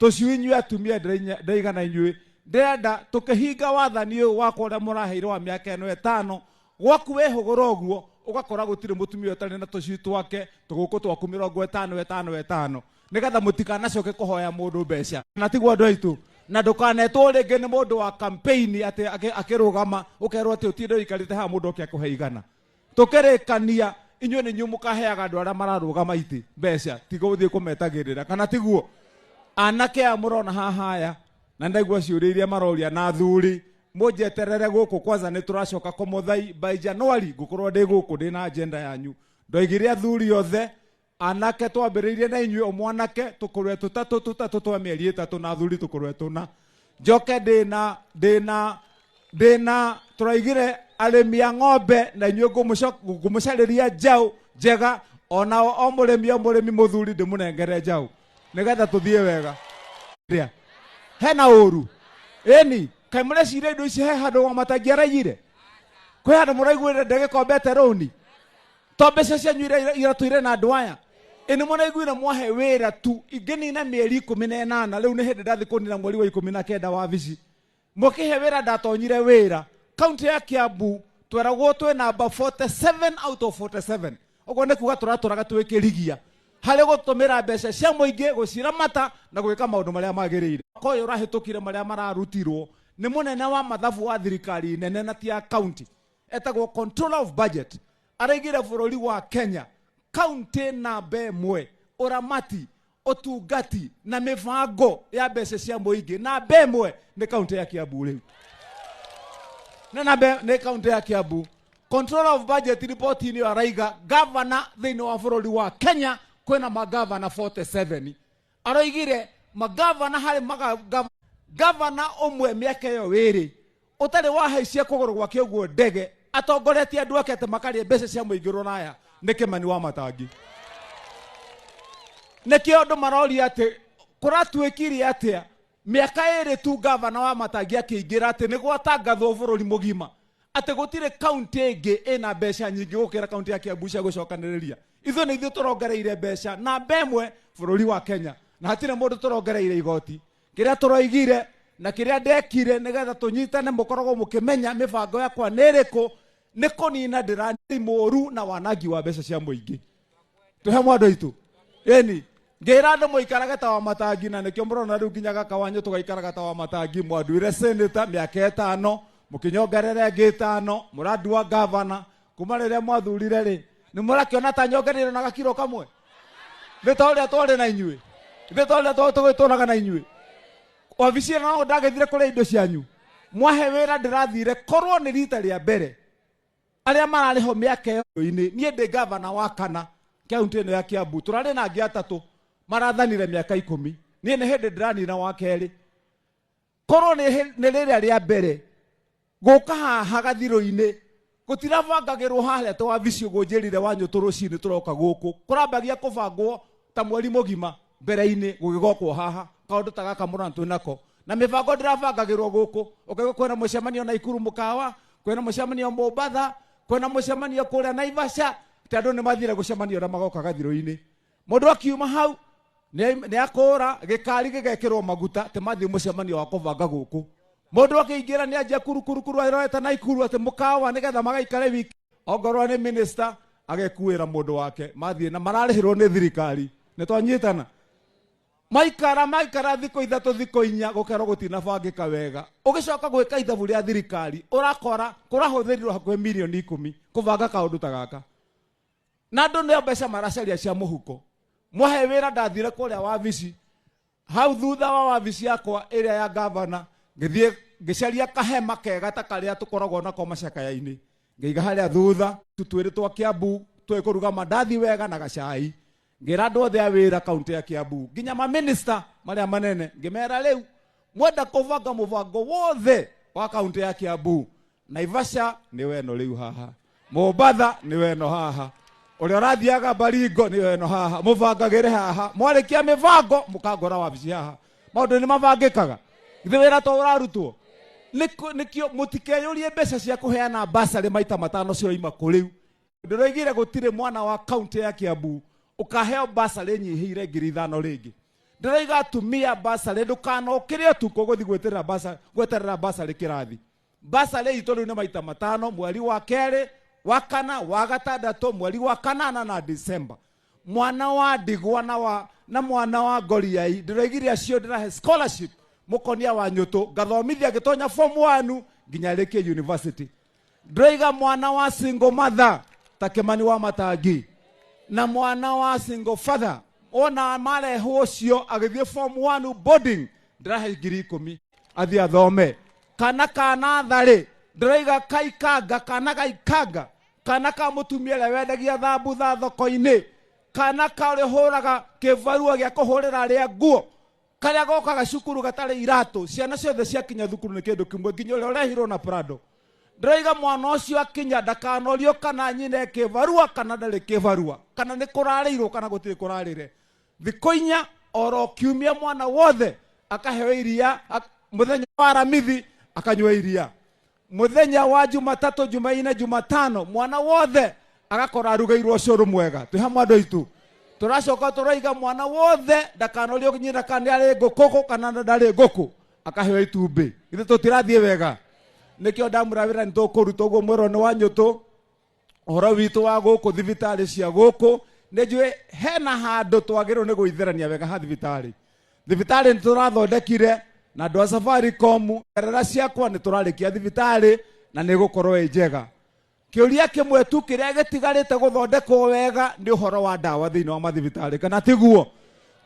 Tũcui inyuĩ atumia ndĩraigana inyuĩ, ndĩrenda tũkĩhinga wathani ũyũ wakwa ũrĩa mũraheirwo wa mĩaka ĩno ĩtano, gwaku wehũgũra ũguo ũgakora gũtirĩ mũtumia ũtarĩ na tũcui twake tũgũkũ twaku 50 5 5, nĩgetha mũtikanacoke kũhoya mũndũ mbeca. Na tiguo andũ aitũ, na ndũkanetwo rĩngĩ nĩ mũndũ wa campaign atĩ akĩrũgama ũkerwo atĩ ũtinde ũikarĩte haha mũndũ oke akũhe igana. Tũkĩrĩkania inyuĩ nĩ inyuĩ mũkaheaga andũ arĩa mararũgama itĩ mbeca, tiga ũthiĩ kũmetagĩrĩra, kana tiguo? Anake aya mũrona haha aya, na ndaigua ciũria iria maroria na athuri, mũnjeterere gũkũ kwanza, nĩ tũracoka kũmũthai by January, ngũkorwo ndĩ gũkũ ndĩ na agenda yanyu. Ndoigire athuri othe anake twambĩrĩirie na inyuĩ, o mwanake tũkũrwe tũtatũ tũtatũ twa mĩeri 3, na athuri tũkũrwe 4. Njoke ndĩna ndĩna ndĩna tũraigire arĩmi a ng'ombe na inyuĩ ngũmũcarĩria njaũ njega, onao o mũrĩmi o mũrĩmi mũthuri ndĩmũnengere njaũ nĩgetha tũthiĩ wega. Rĩa hena ũru ĩni, kaĩ mũreciria indo ici he handũ wa matangĩaraiyire? Kwĩ handũ mũraiguĩre ndagĩkombete rũni? To mbeca cianyu iria iratũire na andũ aya ĩ nĩ mũraiguire mwahe wĩra tu ingĩnina mĩeri 18. Rĩu nĩ hĩndĩ ndathiĩ kũnina mweri wa 19 wabici mũkĩhe wĩra. Ndatonyire wĩra kaunti ya Kiambu tweragwo twĩ namba 47 out of 47. Ũguo nĩ kuga tũratũraga twĩkĩrigia harĩ gũtũmĩra mbeca cia mũingĩ, gũciramata na gwĩka maũndũ marĩa magĩrĩire. Mwaka ũyũ ũrahĩtũkire marĩa mararutirwo nĩ mũnene wa mathabu wa thirikari nene na ti ya kaunti, etagwo controller of budget, araigire bũrũri wa Kenya kaunti namba 1 ũramati, ũtungati na mĩbango ya mbeca cia mũingĩ. Namba 1 nĩ kaunti ya Kiambu. Rĩu nĩ namba nĩ kaunti ya Kiambu. Controller of budget ripoti-inĩ ĩyo araiga gavana thĩinĩ wa bũrũri wa Kenya kwĩna magavana 47. Aroigire magavana harĩ gavana ũmwe mĩaka ĩyo ĩrĩ ũtarĩ wahaicia kũgũrũ gwake ũguo ndege atongoretie andũ ake atĩ makarĩa mbeca cia mũingĩ rũraya nĩ Kĩmani wa Matangi. Nĩkĩo andũ maroria atĩ kũratuĩkire atĩa mĩaka 2 tu gavana wa Matangi akĩingĩra atĩ nĩ gwatangathwo bũrũri mũgima atĩ gũtirĩ kaunti ĩngĩ ĩna mbeca nyingĩ gũkĩra kaunti ya Kiambu cia gũcokanĩrĩria. Ithuĩ nĩ ithuĩ tũrongereire mbeca namba 1 bũrũri wa Kenya, na hatirĩ mũndũ tũrongereire igoti. Kĩrĩa tũroigire na kĩrĩa ndekire nĩgetha tũnyitane mũkoragwo mũkĩmenya mĩbango yakwa nĩ ĩrĩkũ, nĩ kũnina ndĩrani mũru na wanangi wa mbeca cia mũingĩ. Twĩhe mwandũ aitũ ĩni ngĩra andũ mũikarage ta wa Matangi, na nĩkĩo mũrona rĩu nginya gaka wanyu tũgaikaraga ta wa Matangi. Mwanduire senator mĩaka 5, mũkĩnyongerera ĩngĩ 5, mũrandua gavana. Kuma rĩrĩa mwathurire rĩ, nĩ mũrakĩona ta nyongereire na gakiro kamwe? Nĩ ta ũrĩa twarĩ na inyuĩ, nĩ ta ũrĩa tũgĩtũraga na inyuĩ wabici ĩno, no ndagĩthire kũrĩa indo cianyu mwahe wĩra ndĩrathire. Korwo nĩ rita rĩa mbere arĩa mararĩ ho mĩaka ĩyo-inĩ, niĩ ndĩ gavana wa kana kaunti ĩno ya Kiambu, tũrarĩ na angĩ 3 marathanire mĩaka 10, niĩ nĩ hĩndĩ ndĩranina wa kerĩ. Korwo nĩ rĩrĩa rĩa mbere gũka haha gathirũ-inĩ, gũtirabangagĩrwo haha ta wabici ũguo njĩrire wanyu tũrũcinĩ tũroka gũkũ, kũrambagia kũbangwo ta mweri mũgima mbere-inĩ gũgĩgokwo haha. Kaũndũ ta gaka mũrona twĩ nako na mĩbango ndĩrabangagĩrwo gũkũ, ũkaigua kwĩna mũcemanio Naikuru mũkawa, kwĩna mũcemanio Mombatha, kwĩna mũcemanio kũrĩa Naivasha, atĩ andũ nĩ mathire gũcemania ũrĩa magoka gathirũ-inĩ. Mũndũ akiuma hau nĩ akũra gĩkari gĩgekĩrwo maguta atĩ mathiĩ mũcemanio wa kũbanga gũkũ. Mũndũ akĩingĩra nĩ anjia kurukurukuru arorete Naikuru atĩ mũkawa nĩgetha magaikare wiki, ongorwo nĩ minister agekuĩra mũndũ wake mathiĩ na mararĩhĩrwo nĩ thirikari. Nĩ twanyitana maikara maikara thikũ 3 thikũ 4 gũkerwo gũtinabangĩka wega. Ũgĩcoka gwĩka ithabu rĩa thirikari ũrakora kũrahũthĩrirwo hakuhĩ mirioni 10 kũbanga kaũndũ ta gaka, na andũ nĩo mbeca maracaria cia mũhuko. Mwahe wĩra ndathire kũrĩa wabici hau thutha wa wabici yakwa ĩrĩa ya gavana, ngĩthiĩ ngĩcaria kahema kega ta karĩa tũkoragwo nako macakaya-inĩ, ngĩiga harĩa thutha twĩrĩ twa Kiambu twĩ kũruga mandathi wega na gacai. Ngĩra andũ othe a wĩra kaunti ya Kiambu nginya maminista marĩa manene, ngĩmera rĩu mwenda kũbanga mũbango wothe wa kaunti ya Kiambu, Naivasha nĩ weno rĩu haha, Mombatha nĩ weno haha, ũrĩa ũrathiaga Baringo nĩ weno haha, mũbangagĩre haha. Mwarĩkia mĩbango mũkangora wabici haha. Maũndũ nĩ mabangĩkaga, githĩ wĩra to ũrarutwo? Nĩkĩo mũtikeyũrie mbeca cia kũheana basarĩ maita 5 ciroima kũ. Rĩu ndĩroigire gũtirĩ mwana wa kaunti ya Kiambu ũkaheo basarĩ nyihĩire 5,000 rĩngĩ. Ndĩraiga atumia basarĩ, ndũkanokĩre ũtukũ gũthiĩ gwĩtĩrĩra gweterera basarĩ kĩrathi. Basarĩ itũ rĩu nĩ maita matano, mweri wa kerĩ, wa kana, wa gatandatũ, mweri wa kanana na December. Mwana wa ndigwa na mwana wa ngoriai, ndĩroigire acio ndĩrahe scholarship mũkonia wa nyũtũ, ngathomithia ngĩtonya form 1 nginya arĩkie university. Ndĩroiga mwana wa single mother ta Kimani wa Matangi na mwana wa single father ona marehwo ũcio agĩthiĩ form 1 boarding, ndĩrahe 10,000 athiĩ athome. Kana ka natharĩ, ndĩroiga kaikanga, kana gaikanga, kana ka mũtumia ũrĩa wendagia thambutha thoko-inĩ, kana ka ũrĩa ũhũraga kĩbarua gĩa kũhũrĩra arĩa nguo, karĩa gokaga cukuru gatarĩ iratũ, ciana ciothe ciakinya thukuru nĩ kĩndũ kĩmwe, nginya ũrĩa ũrehirwo na Prado. Ndĩroiga mwana ũcio akinya ndakanorio kana nyina e kĩbarua kana ndarĩ kĩbarua, kana nĩ kũrarĩirwo kana gũtirĩ kũrarĩre. Thikũ inya oro kiumia mwana wothe akaheo iria, mũthenya wa Aramithi akanyua iria, mũthenya wa Jumatatũ, Jumaine, Jumatano mwana wothe agakorwo arugĩirwo ũcũrũ mwega. Twĩ hamwe andũ aitũ. Tũracoka tũroiga mwana wothe ndakanorio nyina kana nĩ arĩ ngũkũ kana ndarĩ ngũkũ, akaheo itumbĩ. Ithuĩ tũtirathiĩ wega, nĩkĩo ndamwĩra wĩra nĩ tũkũruta ũguo mwĩrwo nĩ wa nyũtũ. Ũhoro witũ wa gũkũ thibitarĩ cia gũkũ, nĩ njũĩ hena handũ twagĩrĩirwo nĩ gũitherania wega ha thibitarĩ. Thibitarĩ nĩ tũrathondekire na andũ a Safaricom, ngerera ciakwa nĩ tũrarĩkia thibitarĩ na nĩ ĩgũkorwo ĩ njega. Kĩũria kĩmwe tu kĩrĩa gĩtigarĩte gũthondekwo wega nĩ ũhoro wa ndawa thĩinĩ wa mathibitarĩ, kana tiguo?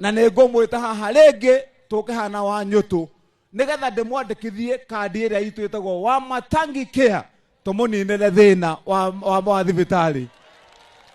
Na nĩ ngũmwĩta haha rĩngĩ tũke hana wa nyũtũ nĩgetha ndĩmwandĩkithie kandi ĩrĩa itũ ĩtagwo wa Matangi Care, tũmũninĩre thĩna wa thibitarĩ.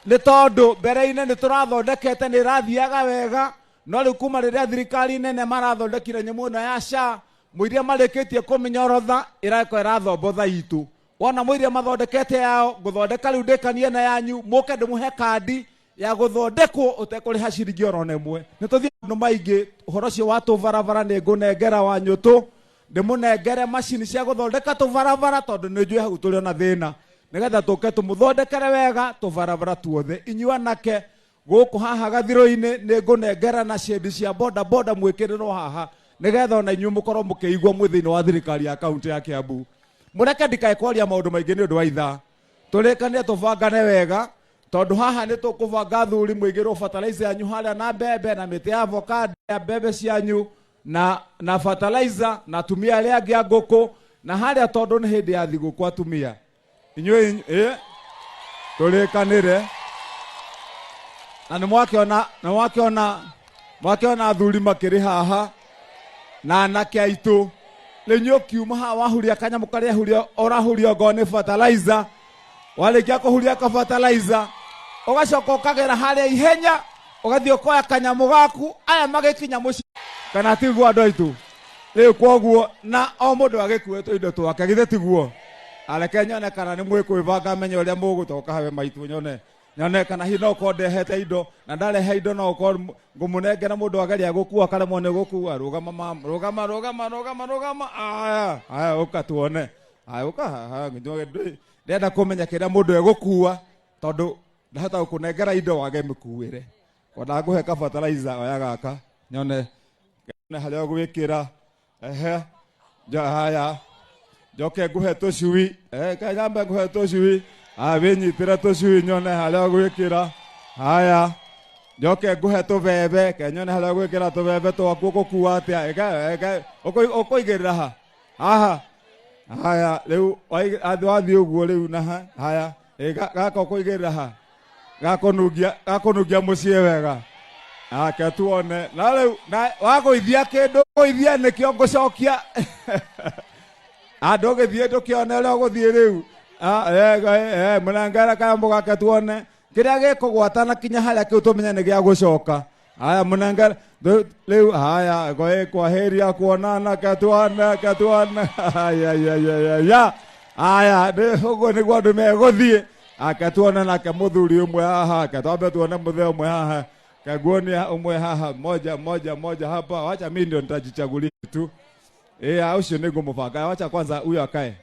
Nĩ tondũ mbere-inĩ nĩ tũrathondekete, nĩ ĩrathiaga wega, no rĩu kuma rĩrĩa thirikari nene marathondekire nyamũ ĩno ya SHA, mũiria marĩkĩtie kũmĩnyorotha, ĩrakorwo ĩrathombotha itũ. Wona mũiria mathondekete yao, ngũthondeka rĩu ndĩkanie na yanyu, mũke ndĩmũhe kandi ya gũthondekwo ũtekũrĩha ciringi oro na ĩmwe. Nĩ tũthiĩ maũndũ maingĩ, ũhoro ũcio wa tũbarabara nĩ ngũnengera wa nyũtũ, ndĩmũnengere macini cia gũthondeka tũbarabara, tondũ nĩ njũĩ hau tũrĩ ona thĩna, nĩgetha tũke tũmũthondekere wega tũbarabara tuothe. Inyuĩ anake gũkũ haha gathirũ-inĩ nĩ ngũnengera na cendi cia boda boda mwĩkĩrĩrwo haha, nĩgetha ona inyuĩ mũkorwo mũkĩigua mwĩ thĩinĩ wa thirikari ya kaunti ya Kiambu. Mũreke ndikae kwaria maũndũ maingĩ nĩ ũndũ wa ithaa, tũrĩkanie tũbangane wega, tondũ haha nĩ tũkũbanga athuri mũigĩrwo fertilizer yanyu harĩa na mbembe na mĩtĩ ya avocado ya mbembe cianyu na fertilizer na atumia arĩa angĩ a ngũkũ na harĩa, tondũ nĩ hĩndĩ ya thigũkũ atumia inyuĩ tũrĩkanĩre na nĩ mwakĩona athuri makĩrĩ haha na anake aitũ. Rĩu inyuĩ ũkiuma haha wahuria kanyamũ karĩa huria ũrahuria ongorwo nĩ fertilizer, warĩkia kũhuria ka fertilizer ũgacoka ũkagera harĩa ihenya ũgathiĩ ũkoya kanyamũ gaku, aya magĩkinya mũciĩ, kana tiguo andũ aitũ? Rĩu kwoguo na o mũndũ agĩkuĩtwo indo twake, githĩ tiguo? Areke nyone kana nĩ mwĩkwĩbanga, menye ũrĩa mũgũtoka hawe maitũ, nyone kana hihi no ũkorwo ndehete indo, na ndarehe indo no ũkorwo ngũmũnengera mũndũ ageria gũkua akaremwo nĩ gũkua. Rũgama mama, rũgama, rũgama, rũgama, rũgama. Aya, aya, ũka tuone. Aya, ũka haha, ndĩrenda kũmenya kĩrĩa mũndũ egũkua, tondũ ndahota gũkũnengera indo wage mĩkuĩre. Ona ngũhe ka fertilizer, oya gaka, nyone harĩa ũgwĩkĩra. Ehe, haya, njoke ngũhe tũcui. Kanyambe ngũhe tũcui. Aya, wĩnyitĩre tũcui nyone harĩa ũgwĩkĩra. Haya, njoke ngũhe tũbebe, ke nyone harĩa ũgwĩkĩra tũbebe twaku, ũgũkua atĩa? Ũkũigĩrĩra ha? Haha. Haya, rĩu wathiĩ ũguo rĩu na ha. Haya, gaka ũkũigĩrĩra ha? Gakũnungia mũciĩ wega. Ake tuone. Na rĩu, na wagũithia kĩndũ, gũithia nĩkĩo ngũcokia. Andũ ũgĩthiĩ ndũkĩone ũrĩa ũgũthiĩ rĩu. Mũnengere kanyamũ gake tuone. Kĩrĩa gĩkũgwatana kinya harĩa kĩu tũmenye nĩ gĩa gũcoka. Haya, mũnengere rĩu. Haya, kwahĩria kuonana, ketuone, ketuone. Haya, ya, ya, ya, ya. Haya, ũguo nĩguo andũ megũthiĩ. Ake tuone nake mũthuri ũmwe haha, ke twambe tuone mũthee ũmwe haha, keguonia ũmwe haha, moja moja moja hapa. Wacha mimi ndio nitajichagulia tu. Ucio nĩ ngũmũbanga. Wacha kwanza huyo akae.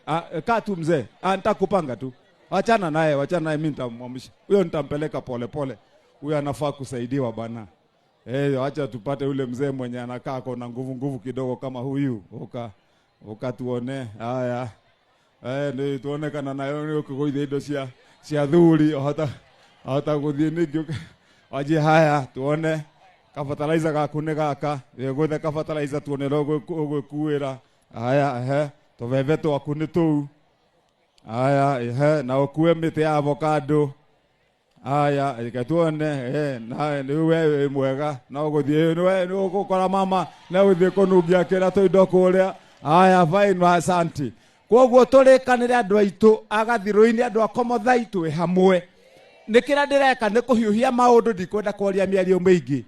Kaa tu mzee. Nitakupanga tu. Wachana naye, wachana naye, mimi nitamwamsha. Huyo nitampeleka pole pole. Huyo anafaa kusaidiwa bana. Acha tupate ule mzee mwenye anakaa kona nguvu nguvu kidogo kama huyu. Uka uka tuone. Haya. Nĩ tuone kana nayo nĩ ũkũgũithia indo cia thuri ahota gũthiĩ ningĩ wanjie. Haya, tuone kabataraitha gaku nĩ gaka wĩgũthe kabataraitha tuone ũrĩa ũgwĩkuĩra. Haya, ehe, tũbebe twaku nĩ tũu. Haya, ehe, na ũkue mĩtĩ ya avocado. Haya, reke tuone. Na rĩu we wĩ mwega no gũthiĩ nĩ nĩ ũgũkora mama nĩ gũthiĩ kũnungia kĩrĩa tũindo kũrĩa. Haya, fine, asanti. Koguo tũrĩkanĩre andũ aitũ a Gathirũ-inĩ, andũ a Komothai, twĩ hamwe. Nĩ kĩrĩa ndĩreka nĩ kũhiũhia maũndũ, ndikwenda kwaria mĩario mĩingĩ.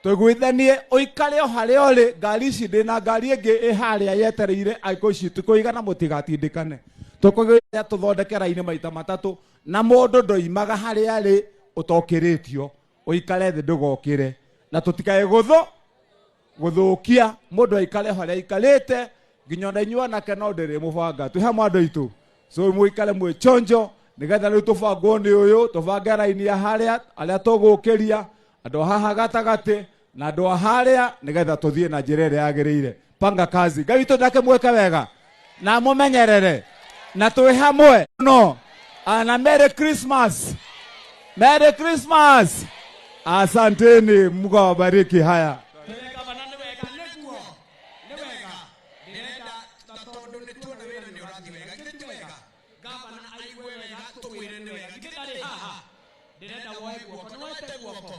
Tũiguithanie ũikare o harĩa ũrĩ. Ngari ici ndĩna ngari ĩngĩ ĩ harĩa yetereire angĩkorwo ici tũkũigana, mũtigatindĩkane. Tũkũgĩa tũthondeke raini maita matatũ na mũndũ ndoimaga harĩa arĩ ũtokĩrĩtio. Ũikare thĩ, ndũgokĩre, na tũtikae gũthũkia mũndũ aikare harĩa aikarĩte nginya ona inyuĩ anake no ndĩrĩ mũbanga. Twĩ hamwe andũ aitũ, so mũikare mwĩ chonjo nĩgetha rĩu tũbangwo nĩ ũyũ, tũbange raini ya harĩa arĩa tũgũkĩria, andũ a haha gatagatĩ na andũ a harĩa, nĩgetha tũthiĩ na njĩra ĩrĩa yagĩrĩire. Panga kazi. Ngai witũ ndakĩmwĩke wega na mũmenyerere na twĩ hamwe no na Merry Christmas, Merry Christmas. Asanteni, Mungu awabariki. Haya. Gavana, nĩ wega, nĩguo nĩ wega. Ndĩrenda ta tondũ nĩ tuona wĩra nĩ ũrathiĩ wega, githĩ ti wega? Gavana aigue wega, tũmwĩre nĩ wega. Githĩ ndarĩ haha? Ndĩrenda woe guoko. Nĩ woete guoko?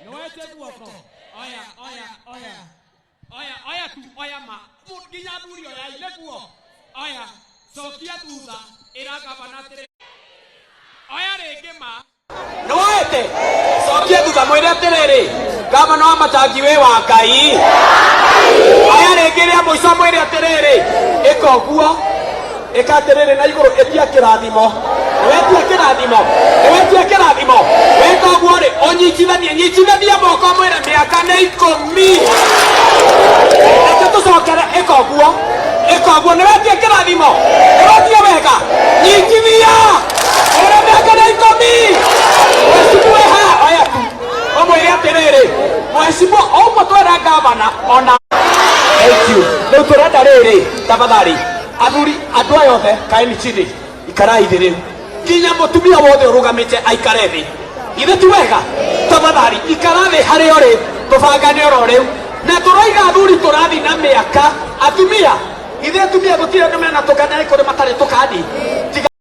Nĩ woete guoko? Oya, oya, oya, oya, oya tu, oya ma. Nginya athuri oyai, nĩguo. Oya, cokia thutha, ĩra gavana atĩrĩ, oya rĩngĩ ma. Nĩ woete? Cokia thutha, mwĩre atĩrĩrĩ, gavana wa Matangi, wĩ wa Ngai. Oya rĩngĩ rĩa mũico, mwĩre atĩrĩrĩ, ĩka ũguo, ĩka atĩrĩrĩ na igũrũ, ĩtia kĩrathimo. Nĩwetia kĩrathimo? Nĩwetia kĩrathimo? Weka ũguo rĩ, ũnyitithanie, nyitithania moko, mwĩre mĩaka nĩ 10. Reke tũcokere, ĩka ũguo, ĩka ũguo. Nĩwetia kĩrathimo? Nĩwetia wega? Nyitithia, ũrĩa mĩaka nĩ 10. Mheshimiwa haha, oya tu, ũmwĩre atĩrĩrĩ, mheshimiwa, o ũguo twera gavana ona. Thank you. Rĩu tũrenda rĩrĩ, tafadhali athuri, andũ aya othe kaeni chini, ikarai thĩ rĩu, nginya mũtumia wothe ũrũgamĩte aikare thĩ. Ithe ti wega? Tafadhali ikara thĩ harĩa ũrĩ, tũbangane oro rĩu. Na tũroiga athuri tũrathi na mĩaka, atumia, ithe atumia gũtirĩ andũ mena tũkandi, nĩ kũrĩ matarĩ tũkandi. Tiga.